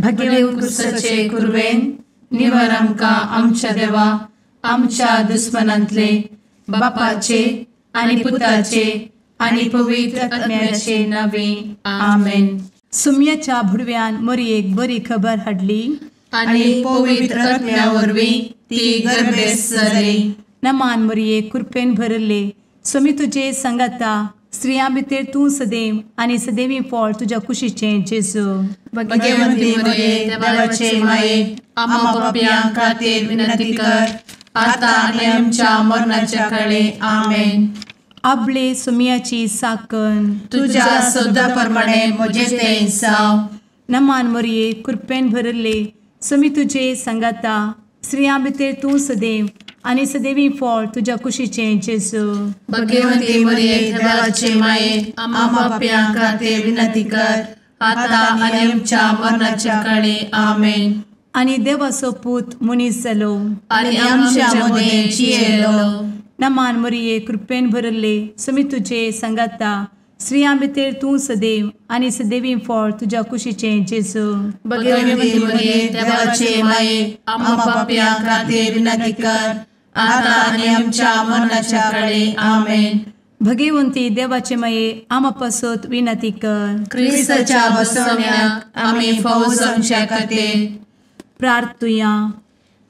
भगेवन क्रुसाचे कुरवेन निवर आमकां आमच्या देवा आमच्या दुस्मनांतले बापाचे आनी पुताचे आनी पवित्र आत्म्याचे नावे आमेन. सुम्याच्या भुडव्यान मोरयेक बरी खबर हाडली आनी पवित्र आत्म्या वरवीं ती गर्भेस्त जाली. नमान मोरये, कृपेन भरले, स्वामी तुजे संगाता, स्त्रियां भितर तूं सदैव आनी सदैवी फळ तुज्या कुशीचें जेजू. भगवंती मोरये, देवाचे माये, आम्हा पापयां खातीर विनंती कर आता आनी आमच्या मरणाच्या काळे आमेन. आपले सुम्याची साकन तुज्या सदा प्रमाणे म्हजें तें जावं. नमान मोरये, कृपेन भरले, स्वामी तुजे संगाता, स्त्रियां भितर तूं सदैव आनी सदैवी फळ तुज्या कुशीचें जेजू. भगवंती मोरये, देवाचे माये, आम्हा पापयां खातीर विनंती कर आता आनी आमच्या मरणाच्या काळे आमेन. आनी देवाचो पूत मनीस जालो आनी आमच्या मदें जियेलो. नमान मोरये, कृपेन भरले, स्वामी तुजे संगाता, स्त्रियां भितर तूं सदैव आनी सदैवी फळ तुज्या कुशीचें जेजू. भगवंती मोरये, देवाचे माये, आम्हा पापयां खातीर विनंती कर आता आनी आमच्या मरणाच्या काळे आमेन. भगवंती देवाचे माये, आम्हा पासत विनंती कर. क्रिस्ताच्या बसवण्याक आमी फावो जावच्या खातीर प्रार्थुया.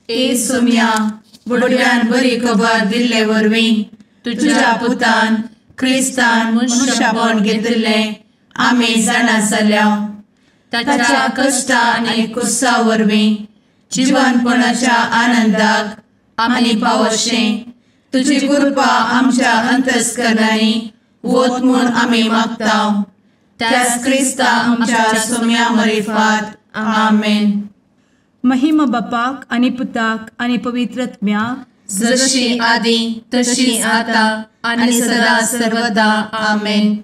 ए सुम्या, बुडव्यान बरी खबर दिल्ले वरवीं तुज्या पुतान क्रिस्तान मनुष्यपण घेतिल्लें आमी जाणा जाल्या. ताच्या कश्टा आनी कुर्सा वरवीं जिवनपणाच्या आनंदाक आमी पावशें तुजी कृपा आमच्या अंतस्करणांनी वत म्हूण आमी मागता. त्याच क्रिस्ता आमच्या सुम्या मरिफात आमेन. महिमा बापाक आनी पुताक आनी पवित्र आत्म्याक, जशी आदी तशी आता आनी सदा सर्वदा आमेन.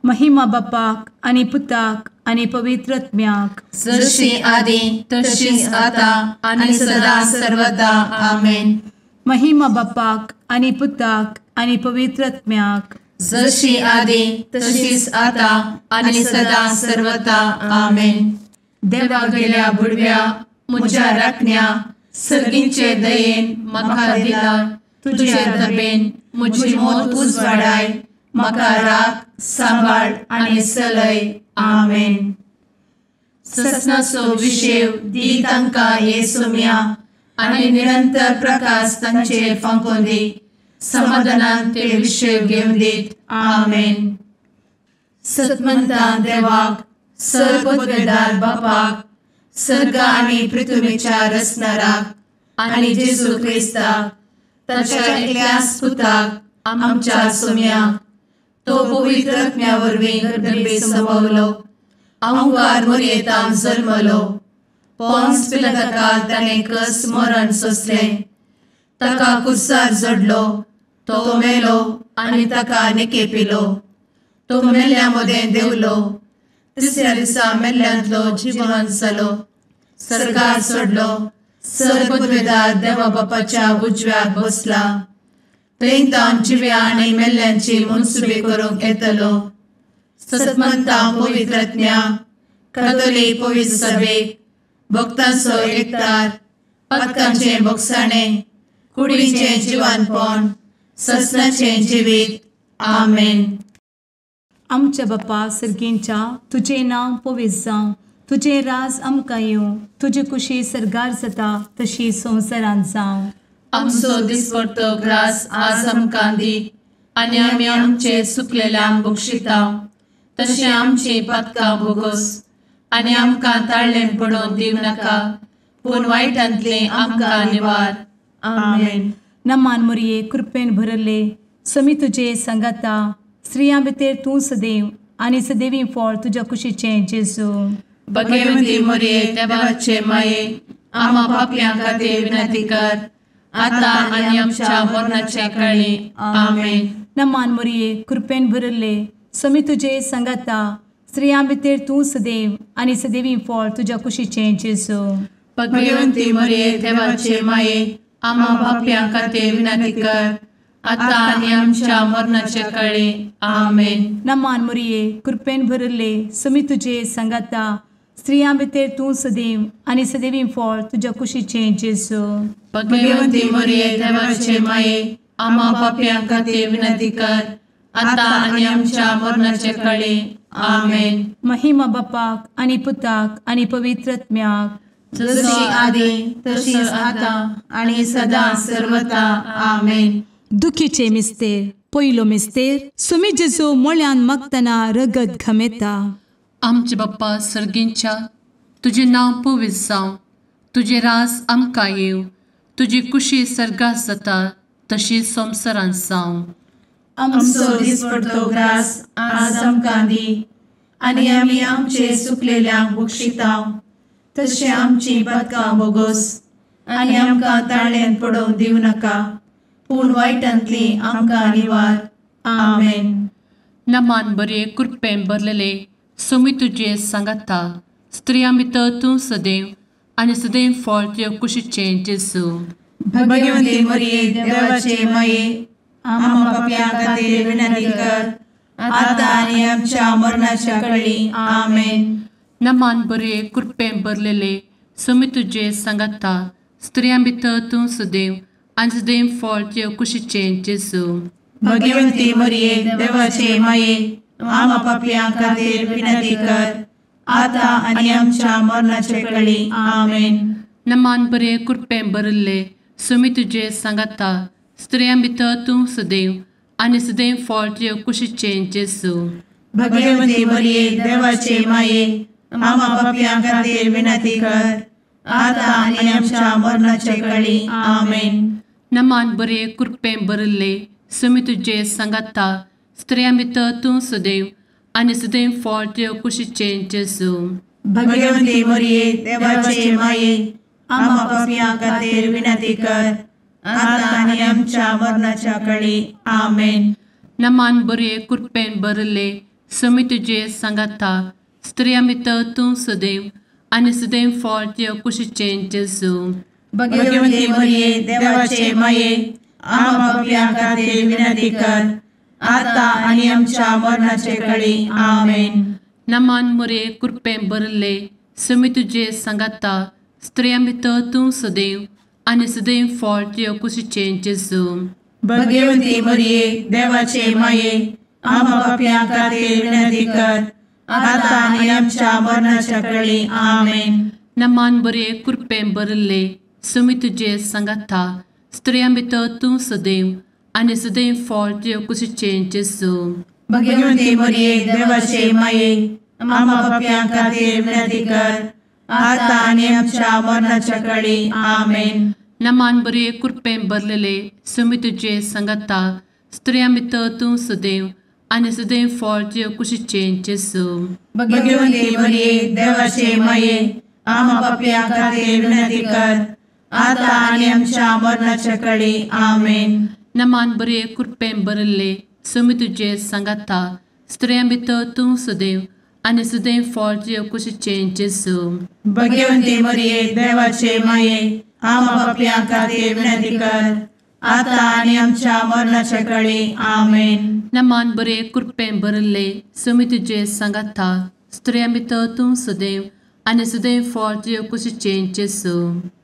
महिमा बापाक आनी पुताक आनी पवित्र आत्म्याक, जशी आदी तशी आता आनी सदा सर्वदा आमेन. महिमा बापाक आनी पुताक आनी पवित्र आत्म्याक, जशी आदी तशीच आता आनी सदा सर्वदा आमेन. देवा गेल्या बुडव्या म्हज्या राखण्या सर्गींचे दयेन म्हाका दिला तुजे दबेन म्हजी मोत उजवाडाय म्हाका राख सांबाळ आनी सलय आमेन. ससनाचो विशेव दी तांकां हे सुम्या आनी निरंतर प्रकाश तांचेर फांकोवन दी समाधानान ते विशेव घेवन दीत आमेन. सतमंता देवाक सर्वपदवेदार बापाक सर्ग आनी पृथ्वीच्या रचणाराक आनी जेजू क्रिस्ताक ताच्या एकल्याच पुताक आमच्या सुम्याक तो पवित्र आत्म्या वरवीं गर्भे संभवलो अहंकार मोरयेतान जल्मलो पोन्स पिलाताकाल ताणें कस मरण सोंसलें ताका कुर्सार जडलो तो मेलो आनी ताका निकेपिलो तो मेल्ल्या मदें देंवलो तिसऱ्या दिसा मेल्ल्यांतलो जिवन जालो सर्गार सोडलो सर्वपदवेदार देवा बापाच्या उजव्याक बसला थंय तावन जिव्या आनी मेल्ल्यांची मनसुबी करूंक येतलो. सतमंता पवित्र आत्म्या कातोलीक पवित्र सभेक भक्तांचो एकतार पातकांचें भोगसाणें कुडीचें जिवानपण ससनाचें जिवीत आमेन. आमच्या बापा सर्गींच्या, तुजें नांव पवित्र जावं, तुजें राज आमकां येवं, तुजी कुशी सर्गार जाता तशी संवसारांत जावं. आमचो दिसपडतो ग्रास आज आमकां दी आनी आमी आमचे सुकलेल्यांक बक्षिता तशें आमची पातकां भोगोस आनी आमकां ताळ्ळें पडोवन दिवं नाका पूण वायटांतलें आमकां निवार आमेन. नमान मोरये, कृपेन भरले, स्वामी तुजे संगाता, स्त्रियां भितर तूं सदैव आनी सदैवी फळ तुज्या कुशीचें जेजू. भगवंती मोरये, देवाचे माये, आम्हा पापयां खातीर विनंती कर आता आनी आमच्या मरणाच्या काळी आमेन. नमान मोरये, कृपेन भरले, स्वामी तुजे संगाता, स्त्रियां भितर तूं सदैव आनी सदैवी फळ तुज्या कुशीचें जेजू. भगवंती मोरये, देवाचे माये, आम्हा पापयां खातीर विनंती कर आता आनी आमच्या मरणाच्या काळी आमेन. नमान मोरये, कृपेन भरले, स्वामी तुजे संगाता, स्त्रियां भितर तूं सदैव आनी सदैवी फळ तुज्या कुशीचें जेजू। भगवंती मरिये देवाचे माये, आम्हा पाप्यां खातीर विनंती कर, आतां आनी आमच्या मरणाचे काळी। आमेन। महिमा बापाक आनी पुताक आनी पवित्र आत्म्याक, जशी आदी तशीच आतां आनी सदां सर्वता। आमेन। दुखीचे मिस्तेर। पयलो मिस्तेर, सुमी जेजू मोळ्यान मागतना रगत घमेता। आमचे बाप्पा सर्गींच्या, तुजें नांव पवित्र जावं, तुजें राज आमकां येवं, तुजी कुशी सर्गात जाता तशी संवसारांत जावं। आमचो दिसपडतो ग्रास आज आमकां दी, आनी आमी आमचे चुकलेल्यांक बक्षिता तशें आमची पातकां बोगोस, आनी आमकां ताळ्यांत पडोवंक दिवं नाका, पूण वायटांतली आमकां निवार। आमेन। नमान बरे कृपेन भरलेले सोमी तुजे सांगाता, स्त्रियां भितर तूं सदैव आनी सदैव फळ तुज्या कुशीचें जेजू। भगवंती मरिये देवाचे माये, आम्हा पाप्यां खातीर विनंती कर, आतां आनी आमच्या मरणाच्या काळी। आमेन। नमान बरे कृपेन भरलेले सोमी तुजे सांगाता, स्त्रियां भितर तूं सदैव आनी सदैव फळ तुज्या कुशीचें जेजू। भगवंती मरिये देवाचे माये, आम्हा पाप्यां खातीर विनंती कर, आतां आनी आमच्या मरणाचे काळी। आमेन। नमान बरे कृपेन भरिल्ले सोमी तुजे सांगाता, स्त्रियां भितर तूं सदैव आनी सदैव फळ तुज्या कुशीचें जेजू। भगवंती मरिये देवाचे माये, आम्हा पाप्यां खातीर विनंती कर, आतां आनी आमच्या मरणाचे काळी। आमेन। नमान बरे कृपेन भरिल्ले सोमी तुजे सांगाता, स्त्रियां भितर तूं सदैव आनी सदैव फळ तुज्या कुशीचें जेजू। भगवंती मरिये देवाचे माये, आम्हा पाप्यां खातीर विनंती कर, आतां आनी आमच्या मरणाच्या काळी। आमेन। नमान बरे कृपेन भरिल्ले सोमी तुजे सांगाता, स्त्रियां भितर तूं सदैव आनी सदैव फळ तुज्या कुशीचें जेजू। भगवंती मरिये देवाचे माये, आम्हा पाप्यां खातीर विनंती कर, आतां आनी आमच्या मरणाचे काळी। आमेन। नमान मरिये कृपेन भरिल्ले सोमी तुजे सांगाता, स्त्रियां भितर तूं सदैव आनी सदैव फळ तुज्या कुशीचें जेजू। भगवंती मरिये देवाचे माये, आम्हा पाप्यां खातीर विनंती कर, आतां आनी आमच्या मरणाच्या काळी। आमेन। नमान बरे कृपेन भरिल्ले सोमी तुजे सांगाता, स्त्रियां भितर तूं सदैव आनी सदैव फळ तुज्या कुशीचें जेजू। भगवंती मरिये देवाचे माये, आम्हा पाप्यां खातीर विनंती कर, आतां आनी आमच्या मरणाच्या काळी। आमेन। नमान बरे कृपेन भरलेले सोमी तुजे सांगाता, स्त्रियां भितर तूं सदैव आनी सदैव फळ तुज्या कुशीचें जेजू। भगवंती मरिये देवाचे माये, आम्हा पाप्यां खातीर विनंती कर, आतां आनी आमच्या मरणाच्या काळी। आमेन। नमान बरे कृपेन भरिल्ले सोमी तुजे सांगाता, स्त्रियां भितर तूं सदैव आनी सदैव फळ तुज्या कुशीचें जेजू। भगवंती मरिये देवाचे माये, आम्हा पाप्यां खातीर विनंती कर, आतां आनी आमच्या मरणाच्या काळी। आमेन। नमान बरे कृपेन भरिल्ले सोमी तुजे सांगाता, स्त्रियां भितर तूं सदैव आनी सदैव फळ तुज्या कुशीचें जेजू।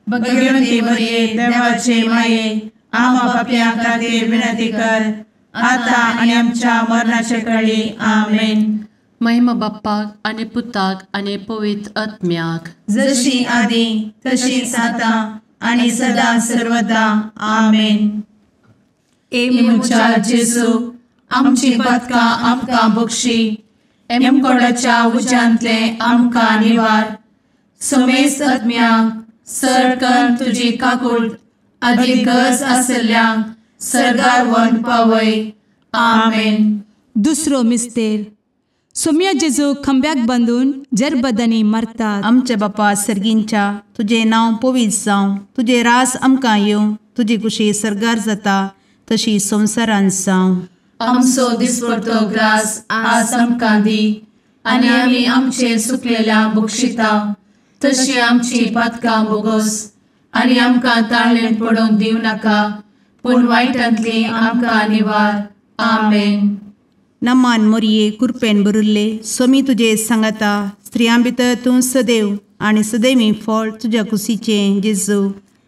भगवंती मरिये देवाचे माये, आम्हा पाप्यां खातीर विनंती कर, आतां आनी आमच्या मरणाच्या काळी। आमेन। महिमा बाप्पाक आनी पुताक आनी पवित्र आत्म्याक, जशी आदी तशीच आतां आनी सदां सर्वदा। आमेन। ए म्हज्या जेजू, आमची पातकां आमकां बक्षी, एमकोडाच्या उज्यांतले आमकां निवार, समेस्त आत्म्यांक सर कर तुजी काकूट आदी गरज आसल्ल्यांक सर्गार व्हरून पावय। आमेन। दुसरो मिस्तेर, सोम्या जेजू खांब्याक बांदून जरबदांनी मारतात। आमच्या बापा सर्गींच्या, तुजें नांव पवित्र जावं, तुजें राज आमकां येवं, तुजी कुशी सर्गार जाता तशी संवसारांत जावं। आमचो दिसपडतो ग्रास आज आमकां दी, आनी आमी आमचे चुकलेल्यांक बक्षिता तशी आमची पातकां बोगोस, आनी आमकां ताळ्ळेंत पडोवंक दिवं नाका, पूण वायटांतली आमकां निवार। आमेन। नमान मोरये कृपेन भरिल्ले सोमी तुजे सांगाता, स्त्रियां भितर तूं सदैव आनी सदैवी फळ तुज्या कुशीचें जेजू।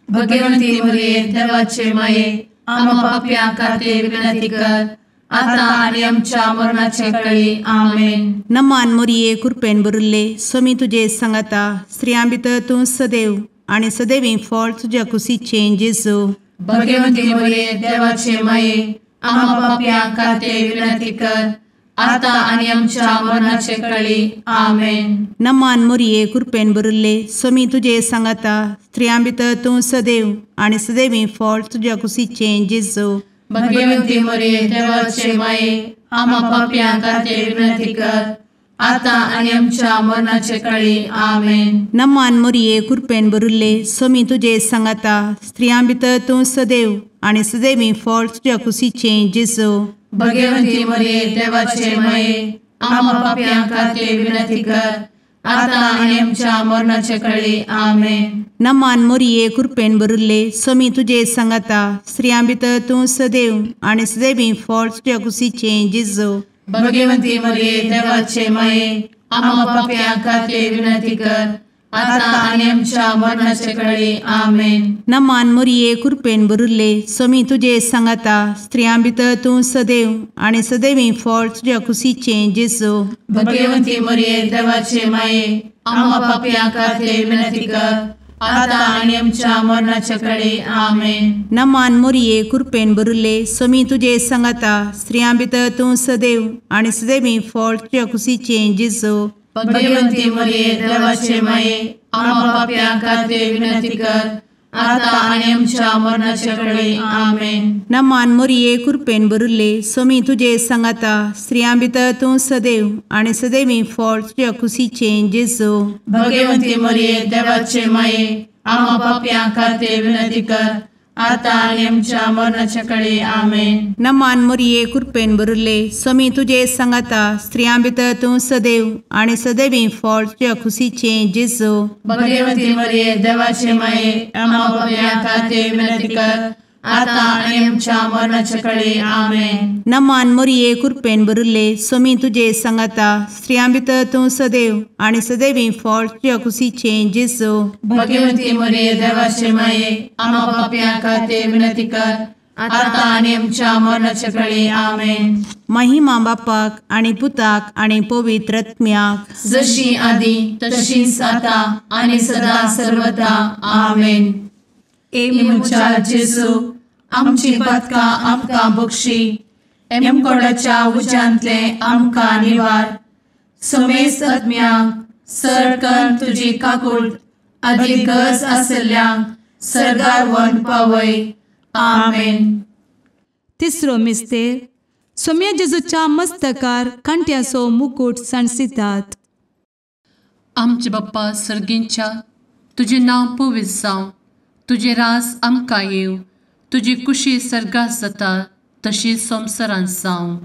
भगवंती मरिये देवाचे माये आम्हा पाप्यां खातीर विनंती कर आता आनी आमच्या मरणाचे वेळी। आमेन। नमान मोरये कृपेन भरिल्ले स्वामी तुजे सांगाता, स्त्रियां भितर तूं सदैव आनी सदैवी फळ तुज्या कुशीचें जेजू। भगवंती मरिये देवाचे माये आम्हा पाप्यां खातीर विनंती कर आता आनी आमच्या मरणाचे वेळी। आमेन। नमान मोरये कृपेन भरिल्ले स्वामी तुजे सांगाता, स्त्रियां भितर तूं सदैव आनी सदैवी फळ तुज्या कुशीचें जेजू। भगवंती मरिये देवाचे माये आम्हा पाप्यां खातीर विनंती कर आता आनी आमच्या मरणाचे वेळी। आमेन। नमान मोरये कृपेन भरिल्ले स्वामी तुजे सांगाता, स्त्रियां भितर तूं सदैव आनी सदैवी फळ तुज्या कुशीचें जेजू। भगवंती मरिये देवाचे माये आम्हा पाप्यां खातीर विनंती कर आता आनी आमच्या मरणाचे वेळी। आमेन। नमान मोरये कृपेन भरिल्ले स्वामी तुजे सांगाता, स्त्रियां भितर तूं सदैव आनी सदैवी फळ तुज्या कुशीचें जेजू। भगवंती मरिये देवाचे माये आम्हा पाप्यां खातीर विनंती कर आता आनी आमच्या मरणाचे वेळी। आमेन। नमान मोरये कृपेन भरिल्ले स्वामी तुजे सांगाता, स्त्रियां भितर तूं सदैव आनी सदैवी फळ तुज्या कुशीचें जेजू। भगवंती मरिये देवाचे माये आम्हा पाप्यां खातीर विनंती कर आता आनी आमच्या मरणाचे वेळी। आमेन। नमान मोरये कृपेन भरिल्ले स्वामी तुजे सांगाता, स्त्रियां भितर तूं सदैव आनी सदैवी फळ तुज्या कुशीचें जेजू। भगवंती मरिये देवाचे माये आम्हा पाप्यां खातीर विनंती कर आता आनी आमच्या मरणाचे वेळी। आमेन। नमान मोरये कृपेन भरिल्ले स्वामी तुजे सांगाता, स्त्रियां भितर तूं सदैव आनी सदैवी फळ तुज्या कुशीचें जेजू। भगवंती मरिये देवाचे माये आम्हा पाप्यां खातीर विनंती कर आता आनी आमच्या मरणाचे वेळी। आमेन। नमान मोरये कृपेन भरिल्ले स्वामी तुजे सांगाता, स्त्रियां भितर तूं सदैव आनी सदैवी फळ तुज्या कुशीचें जेजू। भगवंती मरिये देवाचे माये आम्हा पाप्यां खातीर विनंती कर आता आनी आमच्या मरणाचे वेळी। आमेन। नमान मोरये कृपेन भरिल्ले स्वामी तुजे सांगाता, स्त्रियां भितर तूं सदैव आनी सदैवी फळ तुज्या कुशीचें जेजू। भगवंती मरिये देवाचे माये आम्हा पाप्यां खातीर विनंती कर आता आनी आमच्या मरणाचे वेळी। आमेन। महिमा बापाक आनी पुताक आनी पवित्र आत्म्याक, जशी आदी तशीच आता आनी सदा सर्वदा। आमेन। ए म्हज्या जेजू आमची पातकां आमकां बक्षी, एमकोडाच्या उज्यांतले आमकां निवार, समेस्त आत्म्यांक सरकन तुजी काकूट आदी गरज आशिल्ल्यांक सर्गार व्हरून पावय। आमेन। तिसरो मिस्तेर सोम्या जेजूच्या मस्तकार कांट्याचो मुकूट सांडसितात। आमचे बाप्पा सर्गींच्या, तुजें नांव पवित्र जावं, तुजें राज आमकां येवं, तुजी कुशी सर्गात जाता तशी संवसारांत जावं।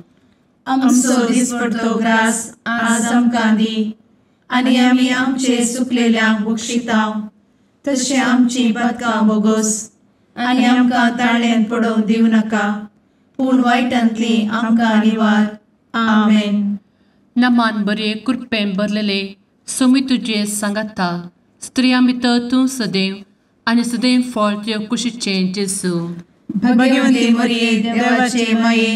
आमचो दिसपडतो ग्रास आज आमकां दी आनी आमी आमचे चुकलेल्यांक बक्षिता तशें आमची पातकां बोगोस आनी आमकां ताळ्यांत पडोवंक दिवं नाका, पूण वायटांतली आमकां निवार। आमेन। नमान बरे कृपेन भरलेले स्वामी तुजे सांगाता, स्त्रियां भितर तूं सदैव आनी सदैव फळ तुज्या कुशीचें जेजू। भगवंती मरिये देवाचे माये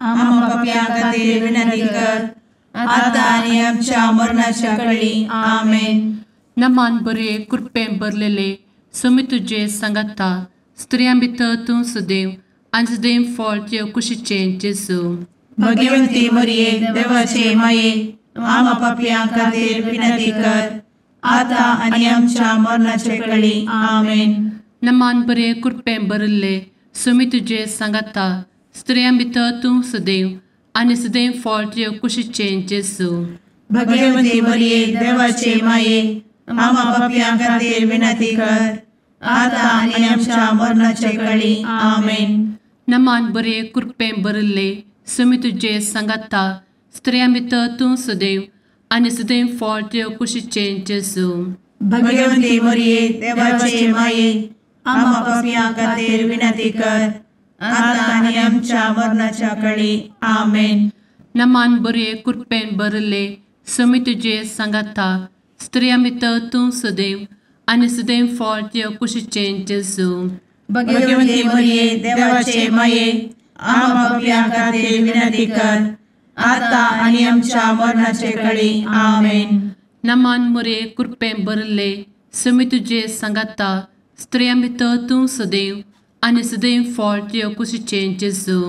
आम्हा पाप्यां खातीर विनंती कर आता आनी आमच्या मरणाच्या वेळी। आमेन। नमान बरे कृपेन भरलेले स्वामी तुजे सांगाता, स्त्रियां भितर तूं सदैव आनी सदैव फळ तुज्या कुशीचें जेजू। भगवंती मरिये देवाचे माये आम्हा पाप्यां खातीर विनंती कर आता आनी आमच्या मरणाचे वेळी। आमेन। नमान बरे कृपेन भरिल्ले स्वामी तुजे सांगाता, स्त्रियां भितर तूं सदैव आनी सदैव फळ तुज्या कुशीचें जेजू। भगवंती मरिये देवाचे माये आम्हा पाप्यां खातीर विनंती कर आता आनी आमच्या मरणाचे वेळी। आमेन। नमान बरे कृपेन भरिल्ले स्वामी तुजे सांगाता, स्त्रियां भितर तूं सदैव आनी सदैव फळ तुज्या कुशीचें जेजू। भगवंती मरिये देवाचे माये आम्हा पाप्यां खातीर विनंती कर आता आनी आमच्या मरणाच्या वेळी। आमेन। नमान बरे कृपेन भरिल्ले सोमी तुजे सांगाता स्त्रियां भितर तूं सदैव आनी सदैव फळ तुज्या कुशीचें जेजू. भगवती मरिये देवाचे माये आम्हा पाप्यां खातीर विनंती कर आता आनी आमच्या मरणाचे कळी. आमेन. नमान मोरये कृपेन भरिल्ले सोमी तुजे सांगाता स्त्रियां भितर तूं सदैव आनी सदैव फळ तुज्या कुशीचें जेजू.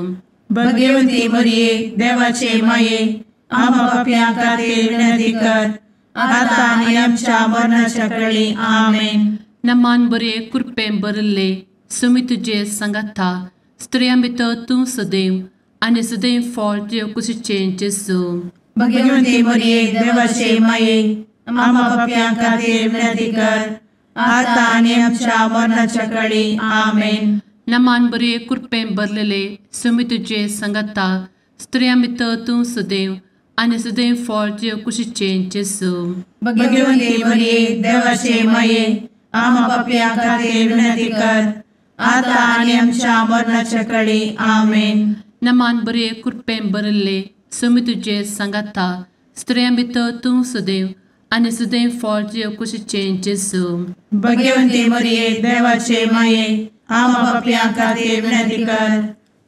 भगवती मरिये देवाचे माये आम्हा पाप्यां खातीर विनंती कर आता आनी आमच्या मरणाच्या कळी. आमेन. नमान बरे कृपेन भरिल्ले सोमी तुजे सांगाता स्त्रियां भितर तूं सदैव आनी सदैव फळ तुज्या कुशीचें जेजू. भगवती मरिये देवाचे माये आम्हा पाप्यां खातीर विनंती कर आता आनी आमच्या मरणाच्या कळी. आमेन. नमान बरे कृपेन भरलेले सोमी तुजे सांगाता स्त्रियां भितर तूं सदैव आनी सदैव फळ तुज्या कुशीचें जेजू. भगवती मरिये देवाचे माये आम्हा पाप्यां खातीर विनंती कर आता आनी आमच्या मरणाच्या कळी. आमेन. नमान बरे कृपेन भरिल्ले सोमी तुजे सांगाता स्त्रियां भितर तूं सदैव आनी सदैव फळ तुज्या कुशीचें जेजू. भगवती मरिये देवाचे माये आम्हा पाप्यां खातीर विनंती कर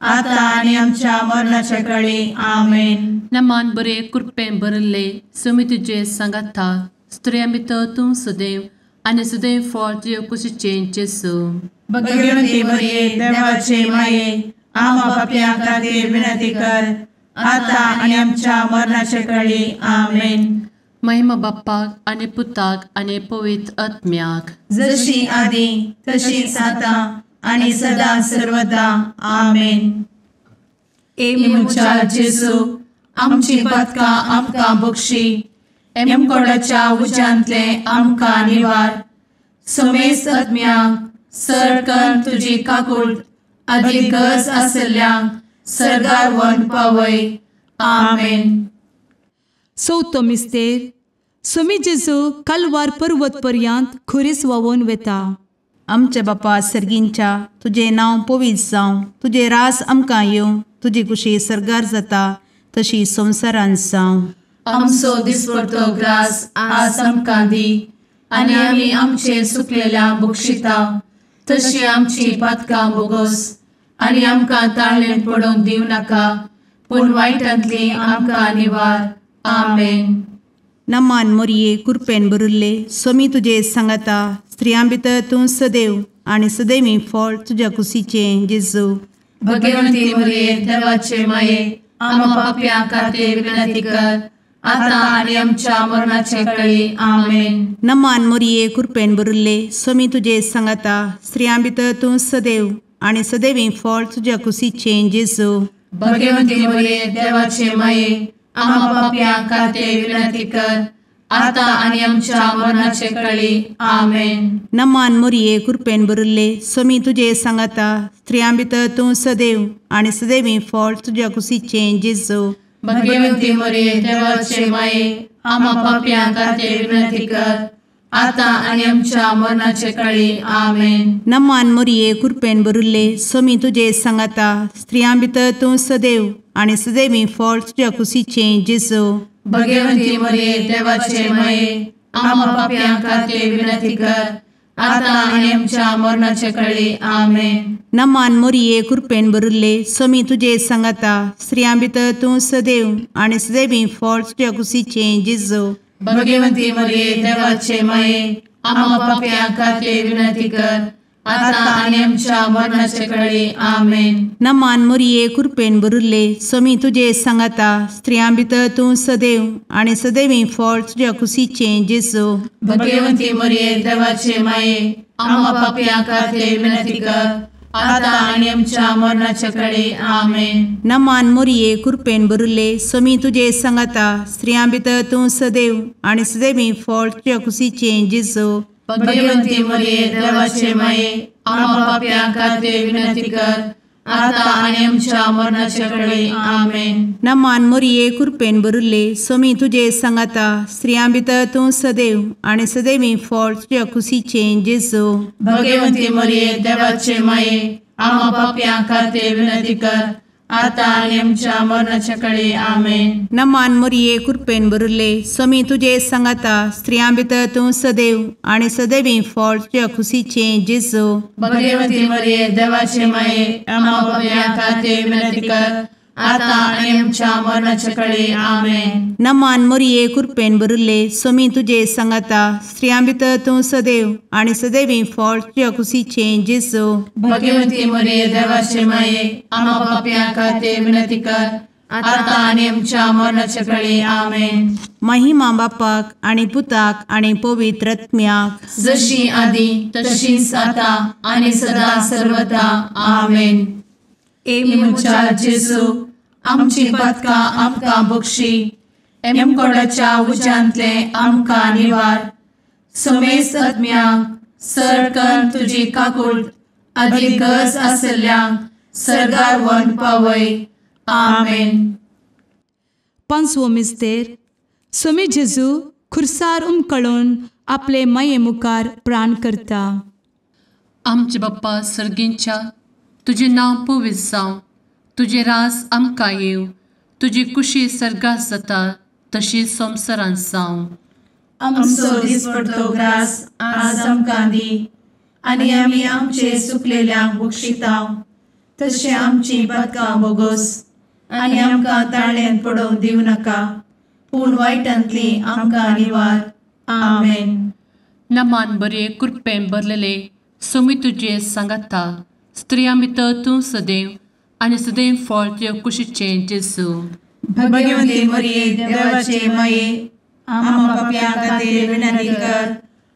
आता आनी आमच्या मरणाच्या कळी. आमेन. नमान बरे कृपेन भरिल्ले सोमी तुजे सांगाता स्त्रियां भितर तूं सदैव आनी सदैव फळ तुज्या कुशीचें जेजू. भगवती मरिये देवाचे माये आम्हा पाप्यां खातीर विनंती कर आता आनी आमच्या मरणाच्या कळी. आमेन. महिमा बाप्पाक आनी पुताक आनी पवित्र आत्म्याक, जशी आदी तशीच आता आनी सदा सर्वदा. आमेन. ए म्हज्या जेजू आमची पातकां आमकां बक्षी, एमकोडाच्या उज्यांतले आमकां निवार, समेस्त आत्म्यांक सरकन तुजी काकूट आदी गरज आशिल्ल्यांक सर्गार व्हरून पावय. आमेन. चवथो मिस्तेर सोमी जेजू कालवार पर्वत पर्यंत खुरीस व्हांवून वेता. आमच्या बापा सर्गींच्या तुजें नांव पवित्र जावं, तुजें राज आमकां येवं, तुजी कुशी सर्गार जाता तशी संवसारांत जावं. आमचो दिसपडतो ग्रास आज आमकां दी आनी आमी आमचे सुकलेल्या बक्षिता तशी आमची पातकां बोगोस आनी आमकां ताळेन पडोवंक दिवं नाका पूण वायटांतली आमकां निवार. आमेन. नमान मोरये कृपेन भरिल्ले सोमी तुजे सांगाता स्त्रियां भितर तूं सदैव आनी सदैवी फळ तुज्या कुशीचें जेजू. भगवंती मोरये देवाचे माये आम्हा पाप्यां खातीर विनंती कर आता आनी आमच्या मरणाचे कळी. आमेन. नमान मोरये कृपेन भरिल्ले सोमी तुजे सांगाता स्त्रियां भितर तूं सदैव आनी सदैवी फळ तुज्या कुशीचें जेजू. भगवंती मोरये देवाचे माये आम्हा पाप्यां खातीर विनंती कर आता आनी आमच्या मरणाचे कळी. आमेन. नमान मोरये कृपेन भरिल्ले सोमी तुजे सांगाता स्त्रियां भितर तूं सदैव आनी सदैवी फळ तुज्या कुशीचें जेजू. भगवंती मोरये देवाचे माये आम्हा पाप्यां खातीर विनंती कर आता आनी आमच्या मरणाचे कळी. आमेन. नमान मोरये कृपेन भरिल्ले सोमी तुजे सांगाता स्त्रियां भितर तूं सदैव आनी सदैवी फळ तुज्या कुशीचें जेजू. भगवंती मोरये देवाचे माये आम्हा पाप्यां खातीर विनंती कर आता आनी आमच्या मरणाचे कळी. आमेन. नमान मोरये कृपेन भरिल्ले सोमी तुजे सांगाता स्त्रियां भितर तूं सदैव आनी सदैवी फळ तुज्या कुशीचें जेजू. भगवंती मोरये देवाचे माये आम्हा पाप्यां खातीर विनंती कर आता आनी आमच्या मरणाचे कळी. आमेन. नमान मोरये कृपेन भरिल्ले सोमी तुजे सांगाता स्त्रियां भितर तूं सदैव आनी सदैवी फळ तुज्या कुशीचें जेजू. भगवंती मोरये देवाचे माये आम्हा पाप्यां खातीर विनंती कर आता आनी आमच्या मरणाचे कळी. आमेन. नमान मोरये कृपेन भरिल्ले सोमी तुजे सांगाता स्त्रियां भितर तूं सदैव आनी सदैवी फळ तुज्या कुशीचें जेजू. भगवंती मोरये देवाचे माये आम्हा पाप्यां खातीर विनंती कर आता आनी आमच्या मरणाचे कळी. आमेन. नमान मोरये कृपेन भरिल्ले सोमी तुजे सांगाता स्त्रियां भितर तूं सदैव आनी सदैवी फळ तुज्या कुशीचें जेजू. भगवंती मोरये देवाचे माये आम्हा पाप्यां खातीर विनंती कर आतां आनी आमच्या मरणाच्या कळे आमेन. नमान मोरये कृपेन भरिल्ले स्वामी तुजे सांगाता स्त्रियां भितर तूं सदैव आनी सदैवी फळ तुज्या खुशीचें जेजू. भगवती मरिये देवाचे माये आम्हा पाप्यां खातीर विनंती कर आतां आनी आमच्या मरणाच्या कळे आमेन. नमान मोरये कृपेन भरिल्ले स्वामी तुजे सांगाता स्त्रियां भितर तूं सदैव आनी सदैवी फळ तुज्या खुशीचें जेजू. भगवती मरिये देवाचे माये आम्हा पाप्यां खातीर विनंती कर आतां आनी आमच्या मरणाच्या कळे आमेन. महिमा बापाक आनी पुताक आनी पवित्र आत्म्याक जशी आदी तशीच आतां आनी सदा सर्वदा आमेन. ए म्हज्या जेजू आमची पातकां आमकां बक्षी एमकोडाच्या उज्यांतले आमकां निवार समेस्त आत्म्यांक सरकन तुजी काकूट आदी गरज आसल्ल्यांक सर्गार व्हरून पावय आमेन. पांचवो मिस्तेर स्वामी जेजू खुर्सार उमकळून आपले माये मुखार प्राण करता. आमचे बाप्पा सर्गींच्या तुजें नांव पवित्र जावं, तुजें राज आमकां येवं, तुजी कुशी सर्गात जाता तशी संवसारांत जावं. आमचो दिसपडतो ग्रास आज आमकां दी आनी आमी आमचे सुकलेल्यांक बक्षितांव तशें आमची पातकां बोगोस आनी आमकां ताळ्यांत पडोवंक दिवं नाका पूण वायटांतली आमकां निवार आमेन. नमान बरे कृपेन भरलेले स्वामी तुजे सांगाता स्त्रियां भितर तूं सदैव आनी सदैव फळ तुज्या कुशीचें जेजू. भगवती मरिये देवाचे माये आम्हा पाप्यां खातीर विनंती कर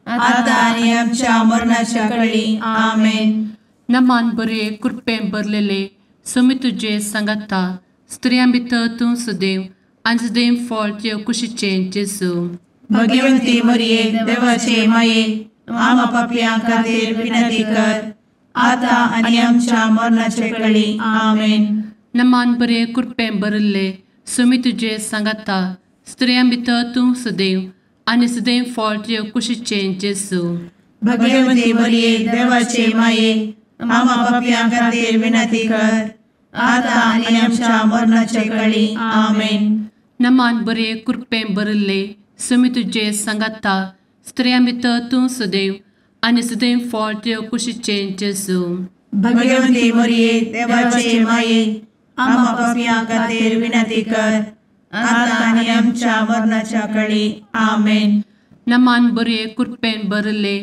आतां आनी आमच्या मरणाच्या कळी आमेन. नमान बरे कृपेन भरलेले स्वामी तुजे सांगाता स्त्रियां भितर तूं सदैव आनी सदैव फळ तुज्या कुशीचें जेजू. भगवती मरिये देवाचे माये आम्हा पाप्यां खातीर विनंती कर आतां आनी आमच्या मरणाचे कळी आमेन. नमान बरे कृपेन भरिल्ले स्वामी तुजे सांगाता स्त्रियां भितर तूं सदैव आनी सदैव फळ तुज्या कुशीचें जेजू. भगवती मरिये देवाचे माये आम्हा पाप्यां खातीर विनंती कर आतां आनी आमच्या मरणाचे कळी आमेन. नमान बरे कृपेन भरिल्ले स्वामी तुजे सांगाता स्त्रियां भितर तूं सदैव आनी सदैव फळ तुज्या कुशीचें जेजू. भगवती मरिये देवाचे माये आम्हा पाप्यां खातीर विनंती कर आतां आनी आमच्या मरणाच्या कळी आमेन. नमान बरे कृपेन भरिल्ले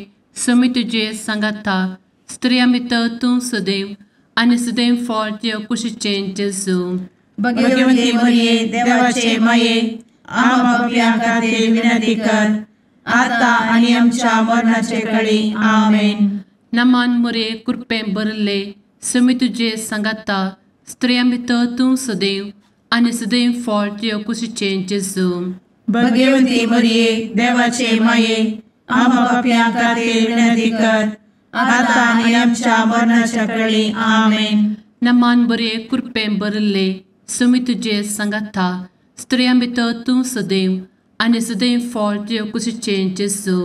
स्वामी तुजे सांगाता स्त्रियां भितर तूं सदैव आनी सदैव फळ तुज्या कुशीचें जेजू. भगवती मरिये देवाचे माये आम्हा पाप्यां खातीर विनंती कर आतां आनी आमच्या मरणाचे कळी आमेन. नमान मरिये कृपेन भरिल्ले स्वामी तुजे सांगाता स्त्रियां भितर तूं सदैव आनी सदैव फळ तुज्या कुशीचें जेजू. भगवती मरिये देवाचे माये आम्हा पाप्यां खातीर विनंती कर आतां आनी आमच्या मरणाच्या कळी आमेन. नमान बरे कृपेन भरिल्ले स्वामी तुजे सांगाता स्त्रियां भितर तूं सदैव आनी सदैव फळ तुज्या कुशीचें जेजू.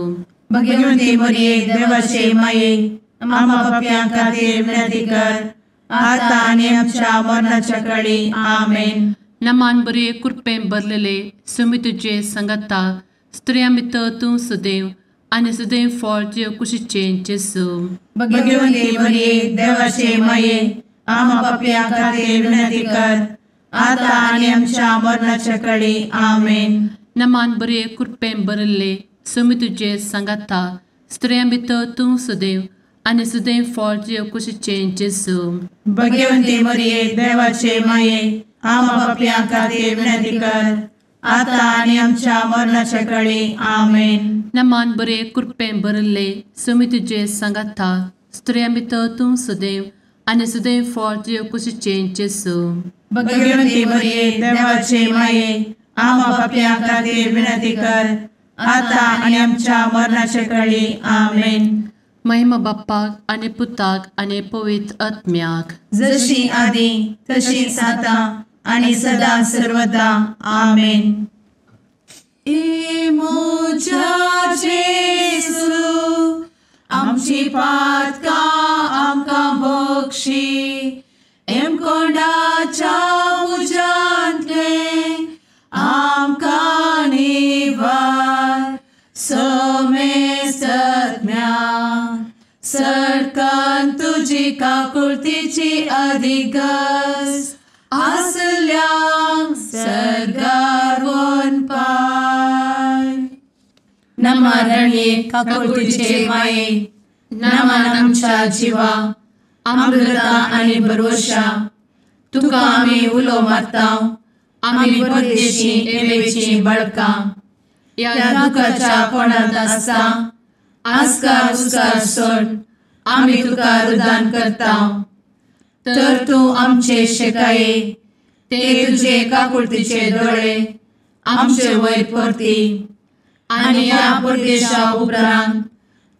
भगवती मरिये देवाचे माये आम्हा पाप्यां खातीर विनंती कर आतां आनी आमच्या मरणाच्या कळी आमेन. नमान बरे कृपेन भरलेले स्वामी तुजे सांगाता स्त्रियां भितर तूं सदैव आनी सदैव फळ तुज्या कुशीचें जेजू. भगवती मरिये देवाचे माये आम्हा पाप्यां खातीर विनंती कर आतां आनी आमच्या मरणाच्या कळी आमेन. नमान बरे कृपेन भरिल्ले स्वामी तुजे सांगाता स्त्रियां भितर तूं सदैव आनी सदैव फळ तुज्या कुशीचें जेजू. भगवती मरिये देवाचे माये आम्हा पाप्यां खातीर विनंती कर आतां आनी आमच्या मरणाच्या कळी आमेन. नमान बरे कृपेन भरिल्ले स्वामी तुजे सांगाता स्त्रियां भितर तूं सदैव आनी सदैव फळ तुज्या कुशीचें जेजू. भगवती मरिये देवाचे माये आम्हा पाप्यां खातीर विनंती कर आतां आनी आमच्या मरणाच्या कळी आमेन. महिमा बाप्पाक आनी पुताक आनी पवित्र आत्म्याक जशी आदी तशीच आतां आनी सदा सर्वदा आमेन. ए म्हज्या जेजू आमची पातकां आमकां बक्षी एमकोंडाच्या तुजी काकुळतीची अधिगस आसल्यांक सर्गार वनपाय. नमा रणये काकुळतीचे माये, नमन आमच्या जिवा, अमृता आनी भरवशा, तुका आमी उलो मारता, आमी परदेशी एवेची बळकां, ह्या दुखाच्या कोणांत आसता आस्कार उस्कार सोड आमी तुका रुदान करता. तर तूं आमचे शेकाये ते तुजे काकुळतीचे दोळे आमचे वयर परती आनी ह्या परदेशा उपरांत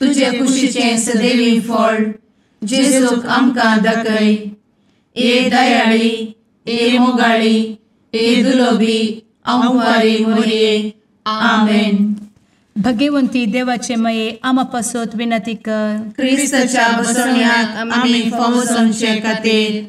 तुजे कुशीचें सदैवी फळ जेजूक आमकां दाखय. ए दयाळी, ए मोगाळी, ए दुलोबी आंवारी मोरये. आमेन. भगवंती देवाचे मये आमा पासत विनंती कर. क्रिस्ताच्या बसवण्याक आमी फावो जावचे खातीर.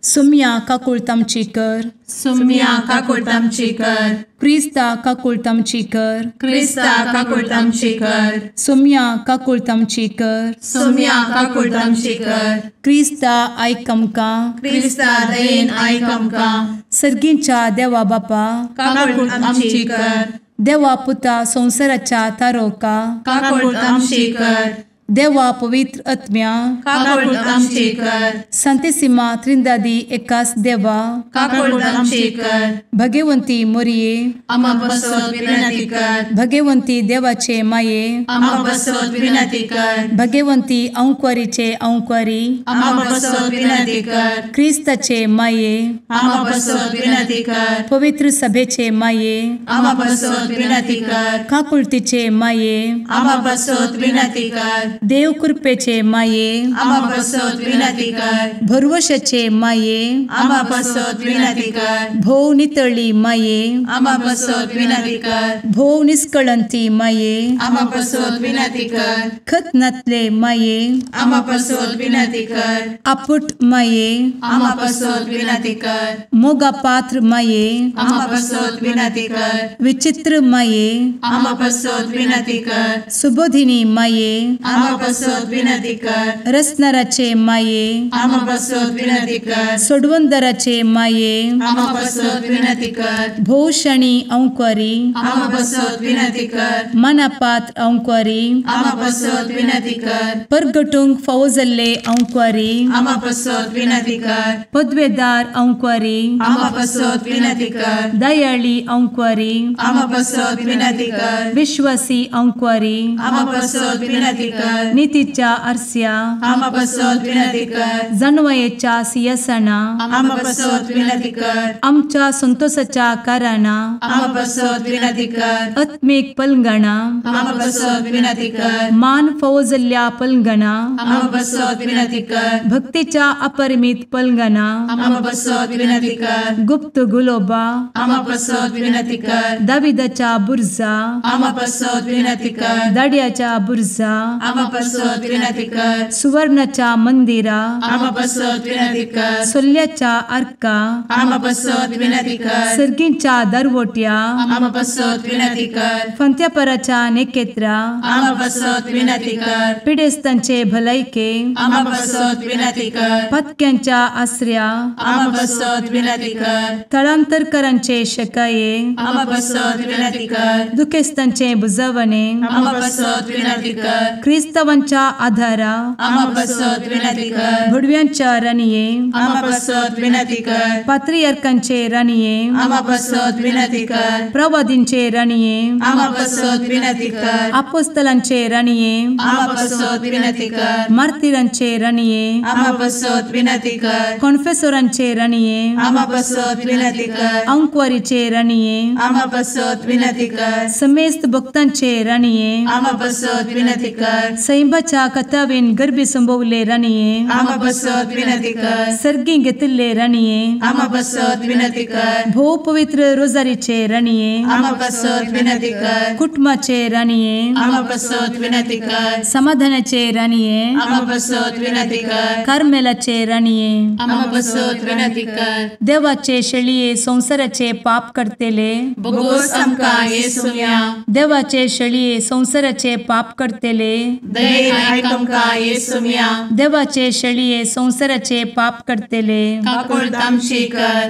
सुम्या काकुळतामची कर. सुम्या काकुळतामची कर. क्रिस्ता काकुळतामची कर. क्रिस्ता काकुळतामची कर. सुम्या काकुळतामची कर. सुम्या काकुळतामची कर. क्रिस्ता आयक आमकां. क्रिस्ता दयेन आयक आमकां. सर्गींच्या देवा बापा काकुळतामची कर. देवा पुता संवसाराच्या तारोका काकुळतामची कर. देवा पवित्र आत्म्या काकुळतामची कर. संतेसिमा त्रिंदादी एकास देवा काकुळतामची कर. भगवंती मोरये आमा पासत विनंती कर. भगवंती देवाचे माये आमा पासत विनंती कर. भगवंती अंकुरीचे अंकुरी आमा पासत विनंती कर. क्रिस्ताचे माये आमा पासत विनंती कर. पवित्र सभेचे माये आमा पासत विनंती कर. काकुळतीचे माये आमा पासत विनंती कर. देव कृपेचे माये आमा पासत विनंती कर. भरवशाचे माये आमा पासत विनंती कर. भोव नितळी माये आमा पासत विनंती कर. भोव निष्कळंती माये आमा पासत विनंती कर. खतनातले माये आमा पासत विनंती कर. आपुट माये आमा पासत विनंती कर. मोगा पात्र माये आमा पासत विनंती कर. विचित्र माये आमा पासत विनंती कर. सुबोधिनी माये आमा पासत विनंती कर. रसनाराचे माये आमा पासत विनंती कर. सोडवंदराचे माये आमा पासत विनंती कर. भोवशणी अंकुरी आमा पासत विनंती कर. मनापात्र अंकुरी आमा पासत विनंती कर. परगटूंक फावो जाल्ले अंकुरी आमा पासत विनंती कर. पदवेदार अंकुरी आमा पासत विनंती कर. दयाळी अंकुरी आमा पासत विनंती कर. विश्वासी अंकुरी आमा पासत विनंती कर. नितीच्या आरस्या आमा पासत विनंती कर. जानवयेच्या सिंहासना आमा पासत विनंती कर. आमच्या संतोषाच्या कारणा आमा पासत विनंती कर. आत्मीक पलंगणा आमा पासत विनंती कर. मान फावो जाल्ल्या पलंगणा आमा पासत विनंती कर. भक्तीच्या अपरिमित पलंगणा आमा पासत विनंती कर. गुप्त गुलोबा आमा पासत विनंती कर. दाविदाच्या बुर्जा आमा पासत विनंती कर. दाड्याच्या बुर्जा आमा पासत विनंती कर. सुवर्णाच्या मंदिरा आमा पासत विनंती कर. सोल्ल्याच्या आर्का आमा पासत विनंती कर. सर्गींच्या दरवट्या आमा पासत विनंती कर. फंत्यापराच्या नेकेत्रा आमा पासत विनंती कर. पिडेस्तांचे भलायके आमा पासत विनंती कर. पत्क्यांच्या आसऱ्या आमा पासत विनंती कर. थळांतरकरांचे शकाये आमा पासत विनंती कर. दुखेस्तांचे बुजवणे आमा पासत विनंती कर. क्रिस्तावांच्या आधारा आमा पासत विनंती कर. भुडव्यांच्या राणये आमा पासत विनंती कर. पात्रियार्कांचे राणये आमा पासत विनंती कर. प्रवादींचे राणये आमा पासत विनंती कर. आपोस्तलांचे राणये आमा पासत विनंती कर. मार्तिरांचे राणये आमा पासत विनंती कर. कॉन्फेसोरांचे राणये आमा पासत विनंती कर. अंकुवारीचे राणये आमा पासत विनंती कर. समेस्त भक्तांचे राणये आमा पासत विनंती कर. सैंबाच्या कथावेन गर्भी संभवले राणये आमा पासत विनंती कर. सर्गी घेतिल्ले राणये आमा पासत विनंती कर. भोव पवित्र रोजारीचे राणये आमा पासत विनंती कर. कुटुंबाचे राणये आमा पासत विनंती कर. समाधानाचे राणये आमा पासत विनंती कर. कार्मेलाचे राणये आमा पासत विनंती कर. देवाचे शेळये संवसाराचे पाप करतेले बोगोस आमकां येसुम्या देवाचे शेळये संवसाराचे पाप करतेले दयेन आयक आमकां येसुम्या। देवाचे शेळये संवसाराचे पाप करतले काकुळट आमची कर।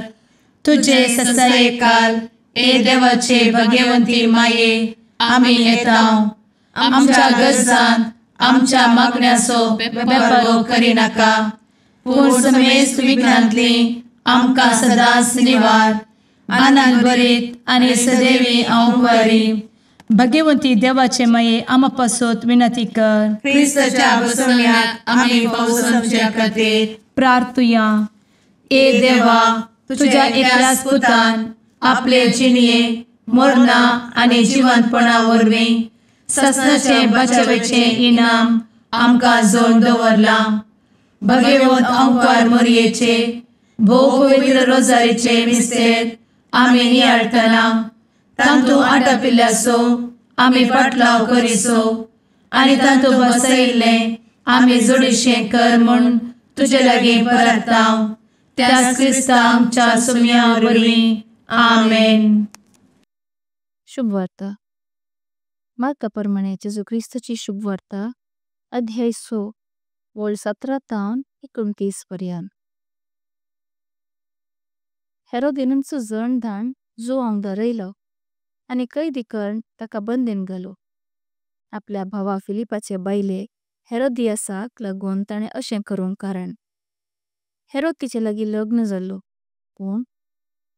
तुजे ससायेकाल ए देवाचे भगवंती माये आमी येता आमच्या गरजांत आमच्या मागण्याचो बेपर्वो करिनाका, पूण समेस्त विघ्नांतली आमकां सदांच निवार। आनंद भरीत आनी सदैवी हांव भगवंती देवाचे माये आमा पासत विनंती कर। क्रिस्ताच्या बसवण्याक आमी फावो समच्या खातीर प्रार्थुया। ए देवा, तुझ्या एकल्याच पुतान आपले जिणये मरणा आनी जिवंतपणा वरवीं ससनाचे बचावेचे इनाम आमकां जोड दवरलां। भगवंत ओंकार मोरयेचे भोव पवित्र रोजारीचे मिस्तेर आमी नियाळटना तांतू आटापिल्ल्याचो आमी पाटलाव करिसो आनी तांतू बसयिल्लें आमी जोडीशें कर म्हूण तुजे लागीं परता त्याच क्रिस्ता आमच्या सुम्या वरवीं। आमेन। शुभवार्ता। मार्का प्रमाणे जेजू क्रिस्ताची शुभवार्ता अध्याय 6 वळ 17 तावन 29 पर्यंत। हेरोदीनाचो जण धान जुवांक धरयलो आनी कैदी करून ताका बंदीन घालो। आपल्या भावा फिलिपाचे बायले हेरोदियासाक लागून ताणे अशें करूंक कारण हेरोद तिचे लागी लग्न जाल्लो, पण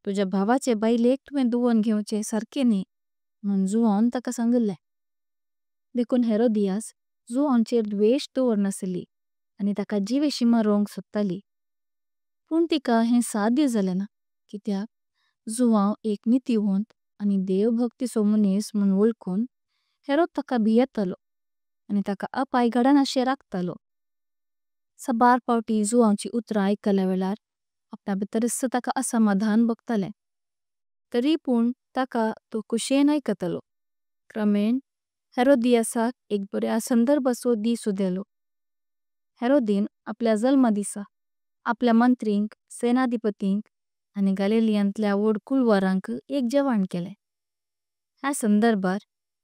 तुज्या भावाचे बायलेक तुवें दुवोन घेवचे सारके न्ही म्हण जुवान ताका सांगले। देखून हेरोदियास जुवानचेर द्वेष दवरनासली आनी ताका जिवेशी मारूंक सोदताली, पण तिका हें साध्य जालें ना कित्याक जुवान एक नीतिवंत आनी देवभक्तिचो मनीस म्हण वळखून हेरोद ताका भियेतालो आनी ताका अपाय घडनाशें राखतालो। सबार पावटी जुवानची उतरां आयकल्या वेळार आपल्या भितरच ताका असमाधान भोगतालें, तरी पण ताका तो कुशेन आयकतालो। क्रमेण हेरोदियासाक एक बर्या संदर्भाचो दीस उदेलो। हेरोदीन आपल्या जल्मा दिसा आपल्या मंत्रिंक सेनाधिपतिंक आनी गालिलियांतल्या व्होड कुळवारांक एक जेवण केले। ह्या संदर्भार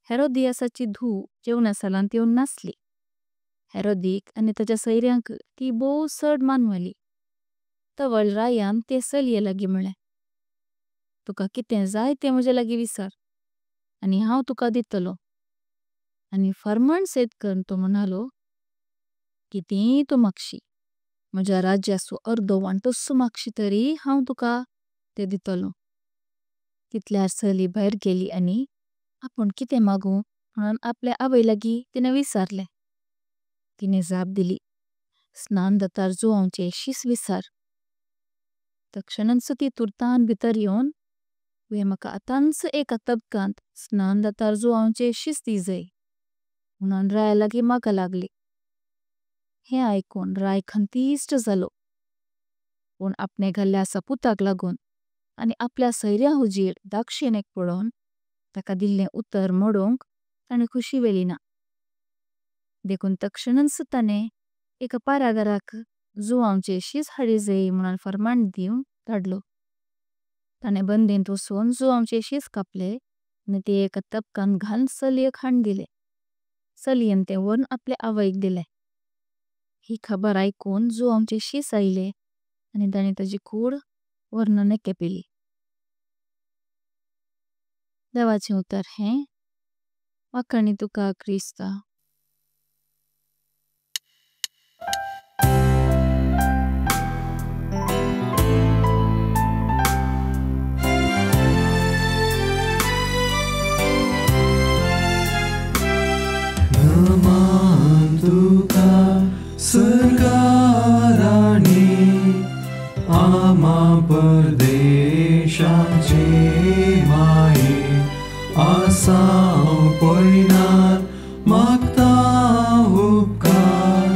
हेरोदियासाची धूव जेवणा सालांत येवन नासली। हेरोदीक आनी ताच्या सैर्यांक ती भोव चड मानवली। तवळ रायान ते चलये लागी म्हळें, तुका कितें जाय तें म्हजे लागी विचार आनी हांव तुका दितलो। आनी फर्माण सयत करून तो म्हणालो, कितेंय तूं मागशी म्हज्या राज्याचो अर्दो वांटोसो मागशी तरी हांव तुका तें दितलो। तितल्यार चली भायर गेली आनी आपूण कितें मागूं म्हणून आपल्या आवय लागी तिणें विचारलें। तिणें जाप दिली, स्नान दातार जुवांचें शीस विचार। तक्षणांच ती तुर्तान भितर येवन तुवें म्हाका आतांच एका तबकांत स्नान दातार जुवांचें शीस दी जाय म्हणून राया लागी मागा लागली। हें आयकून राय खंतीश्ट जालो, पूण आपणे घाल्ल्या सपुताक लागून आनी आपल्या सैर्या हुजीर दाक्षिणेक पळोवन ताका दिल्लें उतर मोडूंक ताणें खुशी वेली ना। देखून तक्षणांच ताणें एका पारागाराक जुवांचें शीस हाडी जाय म्हणून फर्माण दिवन धाडलो। ताणें बंदेंत वचून जुवांचें शीस कापले आनी ते एका तबकांत घालून चलयेक हाडून दिले। चलयेन तें व्हरून आपले आवयक दिले। ही खबर आयकून जुवांचें शीस आयले आनी ताणें ताची कूड व्हरून केपिली। देवाचें उतर हें वाखाणी तुका क्रिस्ता। नमन तुका सरकाराणी आमा परदेशाचे माये आसाव पयनार मागता उपकार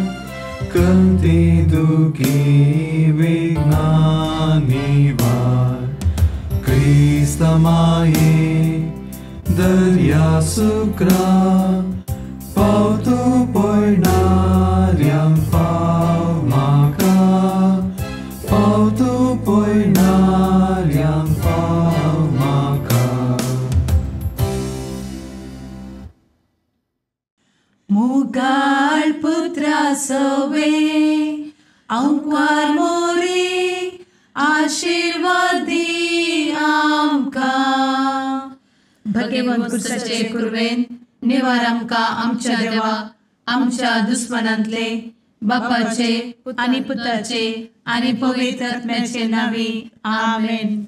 कंती दुखी विघ्नां निवार क्रिस्ता माये दर्या सुक्रा पावतो पयणाऱ्यांक पाव म्हाका पावतो पयणाऱ्यांक पाव म्हाका। आंकवार मोरी आशीर्वाद दी आमकां. भगेवंत कुर्साचे कुर्वेन निवार आमकां आमच्या देवा आमच्या दुस्मनांतले बापाचे आनी पुताचे आनी पवित्र आत्म्याचे नांवी आमेन.